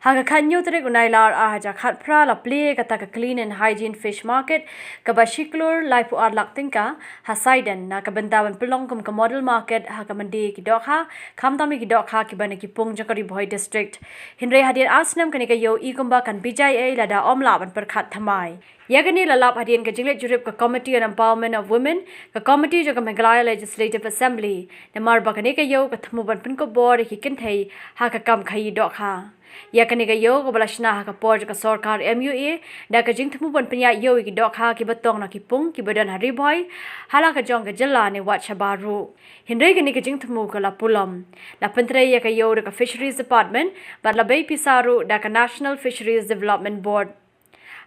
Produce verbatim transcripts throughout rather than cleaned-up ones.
Ha ka khathynñiew tarik u Nailar ar hajar khatphra la plie kata ka Clean and Hygiene Fish Market kaba shi klur laiphew ar lak tyngka ha Saiden na ka bynta ban pynlong kum ka model market ha ka myndi ki dohkha, khamtam ïa ki dohkha kiba na ki pung jong ka Ri Bhoi District. Hynrei hadien ar snem kane ka ïew i kumba kan bijai ei lada ym lah ban pyrkhat thymmai. Ïa kane la lap hadien ka jingleit jurip ka Committee on Empowerment of Women, ka Committee jong ka Meghalaya Legislative Assembly, namar ba kane ka ïew ka thmu ban pynkup bor ïa ki kynthei ha ka kam khaïi dohkha. Ïa kane ka ïew kaba la shna ha ka por jong ka sorkar M U A, da ka jingthmu ban pynïaid ïew ïa ki dohkha kiba tong na ki pung kiba don ha Ri Bhoi, ha la ka jong ka jylla ne wat shabar ruh. Hynrei kane ka jingthmu ka la pulom. La pyntrei ïa ka ïew da ka Fisheries Department, bad la bei pisa ruh da ka National Fisheries Development Board.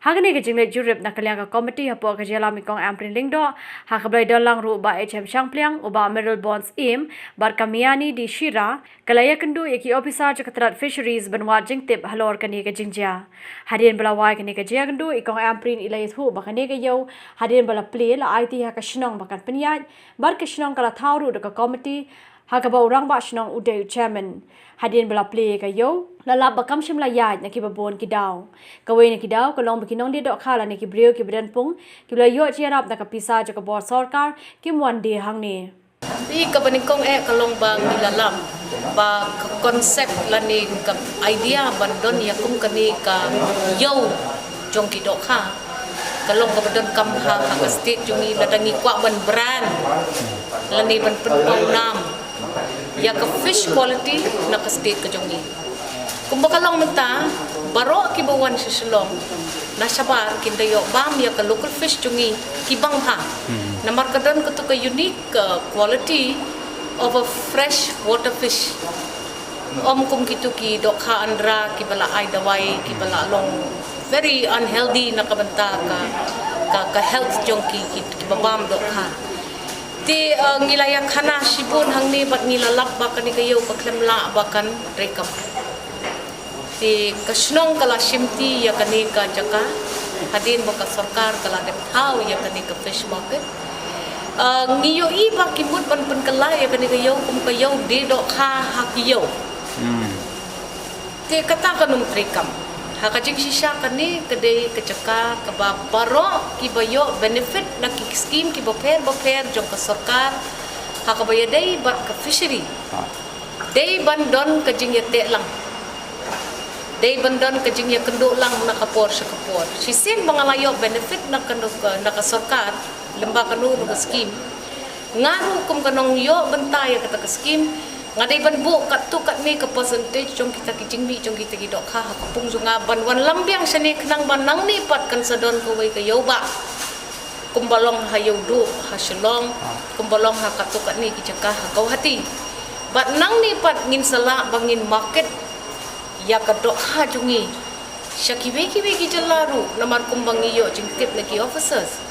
Ha kane ka jingleit jurip na ka liang ka komiti hapoh ka jingïalam i Kong Ampareen Lyngdoh, ha kaba la ïadon lang ruh u Bah H M Shangpliang, u Bah Amiral Bons Im, bad ka Miani D Shira, ka la ïakynduh ïa ki ophisar jong ka tnat Fisheries ban wad jingtip halor kane ka jingjia. Hadien ba la wai kane ka jingïakynduh i Kong Ampareen i la ïathuh ba kane ka ïew, hadien ba la plie la aiti ha ka shnong ba kan pynïaid, bad ka shnong ka la thaw ruh da ka komiti, ha kaba u rangbah shnong u dei u chairman. Hadien ba la plie ka ïew, la lap ba kam shym la ïaid na kiba bun ki daw. Kawei na ki daw ka long ba ki nongdie dohkha lane ki briew kiba don pung, kiba la ïoh jingïarap na ka pisa jong ka bor sorkar, kim wan die hangne. Te kaba nyngkong eh ka long ba ngi la lap ba ka concept lane ka idea ban don ïa kum kane ka ïew jong ki dohkha ka long kaba donkam ha, ha ka state jong ngi, lada ngi kwah ban brand lane ban pynpaw nam ïa ka fish quality na ka state ka jong ngi. Kumba ka long mynta, baroh kiba wan sha Shillong na shabar kin da ïoh bam ïa ka local fish jong ngi ki bang bha. Namar ka don katu ka unique, uh, quality of a fresh water fish. Ym kum kitu ki dohkha ynra kiba la ai dawai, kiba la long very unhealthy na ka bynta ka, ka, ka health jong ki, ki, kiba bam dohkha. Te, uh, ngi la ïa khana shibun hangne bad ngi la lap ba kane ka ïew ka khlem lah ba kan treikam. Te ka shnong ka la shimti ïa kane ka jaka hadien ba ka sorkar ka la dep thaw ïa kane ka fish market. Uh, ngi ïohi ba ki mut ban pynkylla ïa kane ka ïew kum ka ïew die dohkha ha ki ïew. Te kata kan ym treikam. Ha ka jingshisha kane ka dei ka jaka kaba baroh kiba ïoh benefit na ki skim kiba pher bapher jong ka sorkar, ha kaba ïadei bad ka fishery. Dei ban don ka jingïateh lang. Dei ban don ka jingïakynduh lang na ka por sha ka por. Shisien ba nga la ïoh benefit na ka, na ka sorkar lyngba kano kano ka skim. Nga ruh kum ka nongïoh bynta ïa kata ka skim, nga dei ban buh katto katne ka percentage jong kita ki jingmih jong kita ki dohkha ha ka pung jong nga ban wanlam biang shane khnang ba nangne pat kan sa don kawei ka ïewbah. Kumba long ha Ïewduh ha Shillong, kumba long ha katto katne ki jaka ha Guwahati. Bad nangne pat ngin sa lah ba ngin market ïa ka dohkha jong ngi sha kiwei kiwei ki jylla ruh, namar kumba ngi ïoh jingtip na ki officers,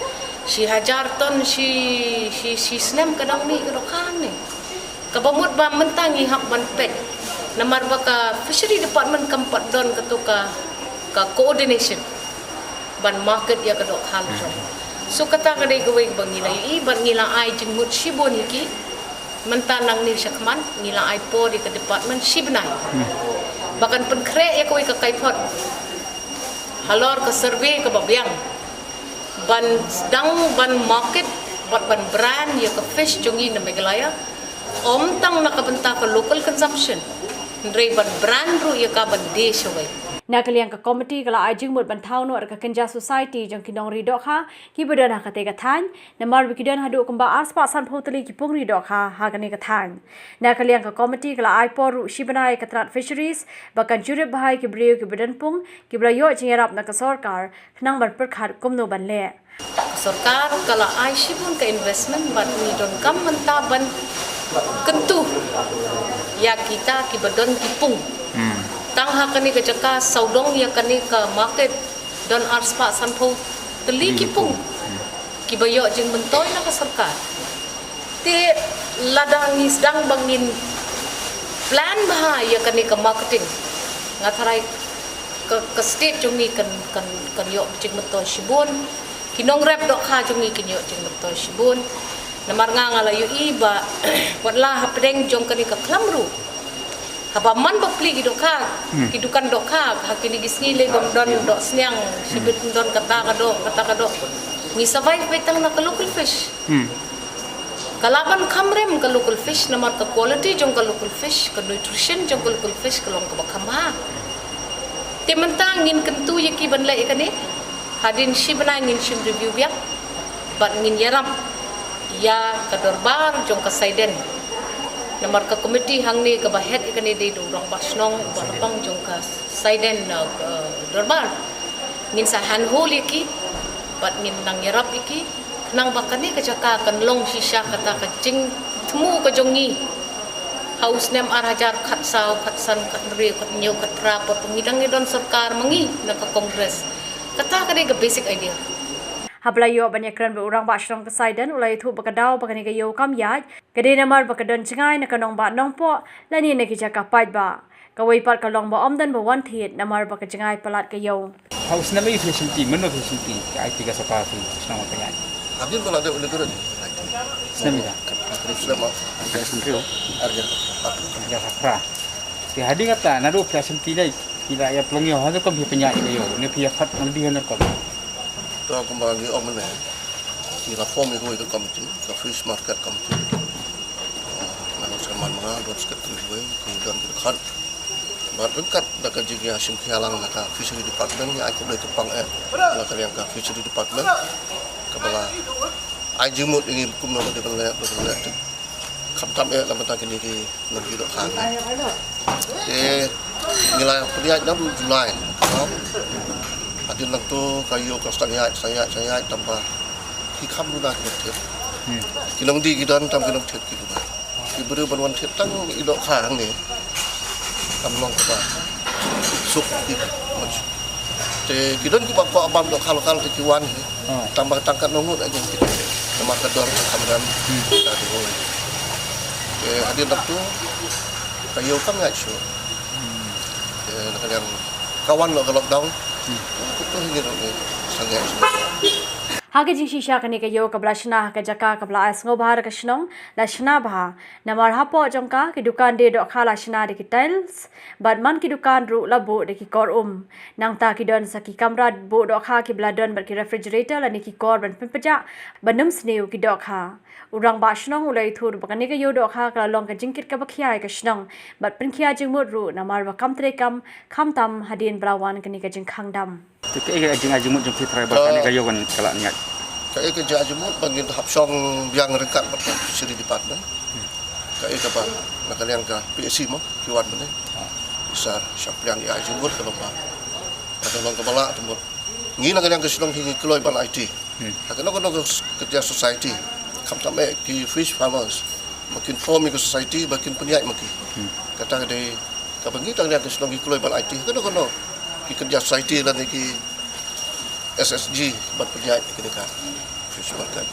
shi hajar ton shi, shi, shi snem ka dang mih ka dohkha ne. Kaba mut ba mynta ngi hap ban peit, namar ba ka Fishery Department kam pat don kato ka, ka coordination ban market ïa ka dohkha la jong. So kata ka dei kawei ba ngi la ïohi bad ngi la ai jingmut shibun ïa ki. Mynta nangne shakhmat ngi la ai por ïa ka department shi bnai ba kan pynkhreh ïa kawei ka kaiphod halor ka survey kaba biang ban sdang ban market bad ban brand ïa ka fish jong ngi na Meghalaya. Ym tang na ka bynta ka local consumption, hynrei ban brand ruh ïa ka ban die shawei. Na ka liang ka komiti ka la ai jingmut ban thaw noh da ka kynja society jong ki nongri dohkha kiba don ha katei ka thaiñ, namar ba ki don haduh kumba arspah sanphew tylli ki pung ri dohkha ha kane ka thaiñ. Na ka liang ka komiti ka la ai por ruh shi bnai ïa ka tnat Fisheries ba kan jurip bha ïa ki briew kiba don pung kiba la ïoh jingïarap na ka sorkar khnang ban pyrkhat kumno ban leh. Ka sorkar ka la ai shibun ka investment bad ngi donkam mynta ban kyntu ïa kita kiba don ki pung. Tang ha kane ka jaka sawdong ïa kane ka market don arspah sanphew tylli ki pung kiba ïoh jingmyntoi na ka sorkar. Te lada ngi sdang ba ngin plan bha ïa kane ka marketing, nga tharai ka, ka state jong ngi kan, kan, kan ïoh jingmyntoi shibun. Ki nongrep dohkha jong ngi kin ïoh jingmyntoi shibun. Namar nga, nga la ïohi ba wat la hapdeng jong kane ka khlam ruh Haba man ba plie ki dohkha, ki dukan dohkha, ha kine ki sngi lei bym don doh sniang, shibit ym don kata ka doh, kata ka doh. Ngi survive beit tang na ka local fish. Ka lah ban kham rem ka local fish, namar ka quality jong ka local fish, ka nutrition jong ka local fish ka long kaba kham bha. Te mynta ngin kyntu ïa ki ban leh ïa kane. Hadien shi bnai ngin shim review biang bad ngin ïarap ïa ka dorbar jong ka Saiden. Namar ka komiti hangne kaba head ïa kane dei u rangbah shnong uba la pang jong ka Saiden, uh, uh, dorbar. Ngin sa handhold ïa ki bad ngin nang ïarap ïa ki khnang ba kane ka jaka kan long shisha kata ka jingthmu ka jong ngi. Ha u snem ar hajar khatsaw, khatsan, khathynriew, khathynñiew, khatphra, por ba ngi dang ïadon sorkar ma ngi na ka Congress. Kata ka dei ka basic idea. Haba la ïoh ban ïakren bad u rangbah shnong ka Saiden, u la ïathuh ba ka daw ba kane ka ïew kam ïaid ka dei namar ba ka don jngai na ka nongbah nongpoh lane na ki jaka paidbah. Kawei pat ka long ba ym don ba wan thied namar ba ka jngai palat ka ïew. Ha u snem ei phi shim ti, mynno phi shim ti, ka ai ti ka sorkar phi shnong ka ïaid. Hadien ba la dep ïa ka ri. Snem ïa. Snem ïa. Ar hajar khatphra. Te hadien kata naduh phi shim ti lei, phi la ïa pynlong ïa, ha ka kum phi pynïaid ïa ka ïew, ne phi ïa khot nang di ha ka kum. To kumba ngi ong mynne, ngi la form ïa kawei ka komiti, ka Fish Market Committee. Ah, nga don secretary man ma nga, don secretary wei, ki don ki dkhot. Bad ryngkat da ka jingïashim khia lang na ka Fishery Department, ngi ai khublei kyrpang eh na ka liang ka Fishery Department kaba la ai jingmut ïa ngi kumno ba dei ban leh, ba dei ban leh. Khamtam eh na bynta kine ki nongïaid dohkha. Te ngi la pynïaid naduh July. Hadien nangto ka ïew ka sdang ïaid, sdang ïaid, sdang ïaid, tang ba ki kham duna ki nongthied. Ki nongdie ki don, tang ki nongthied ki duna. Ki briew ban wan thied tang i dohkha hangne. Kam long kaba suk ki. Te ki don kiba kwah bam dohkha lokal te ki wan hi. Tang ba tang kat nongut aja ki. Namar ka dor ka kham rem. Ka dei. Te hadien nangto ka ïew kam ïaid shuh. Te na ka liang ka wan noh ka lockdown. Kut tu hi ngi ruh ngi sangeh shuh. Ha ka jingshisha kane ka ïew kaba la shna ha ka jaka kaba la ai sngewbha da ka shnong la shna bha. Namar hapoh jong ka ki dukan die dohkha la shna da ki tiles bad man ki dukan ruh la buh da ki kor um. Nangta ki don sa ki kamra buh dohkha kiba la don bad ki refrigerator lane ki kor ban pynpjah ban ym sniew ki dohkha. U rangbah shnong u la ïathuh ba kane ka ïew dohkha ka la long ka jingkit kaba khia ïa ka shnong bad pynkhia jingmut ruh namar ba kam treikam khamtam hadien ba la wan kane ka jingkhang dam. Te kaei ka jingai jingmut jong phi trai ba kane ka ïew kan ka la ïaid? Kaei ka jingai jingmut ba ngin hap shong biang ryngkat bad ka Fishery Department. Kaei kaba na ka liang ka P S C mo ki wan mynne. Isa shong biang ïa jingmut ka long ba ka long kaba lah te mut. Ngi na ka liang ka shnong hi ngi kloi ban aiti. Ha kano kano ka s-, ka society. Khamtam eh ki fish farmers. Ba kin form ïa ka society, ba kin pynïaid ma ki. Kata ka dei kaba ngi tang ïa ka shnong ngi kloi ban aiti. Ha kano kano ki kynja society lane ki S S G ban pynïaid ïa kane ka fish market.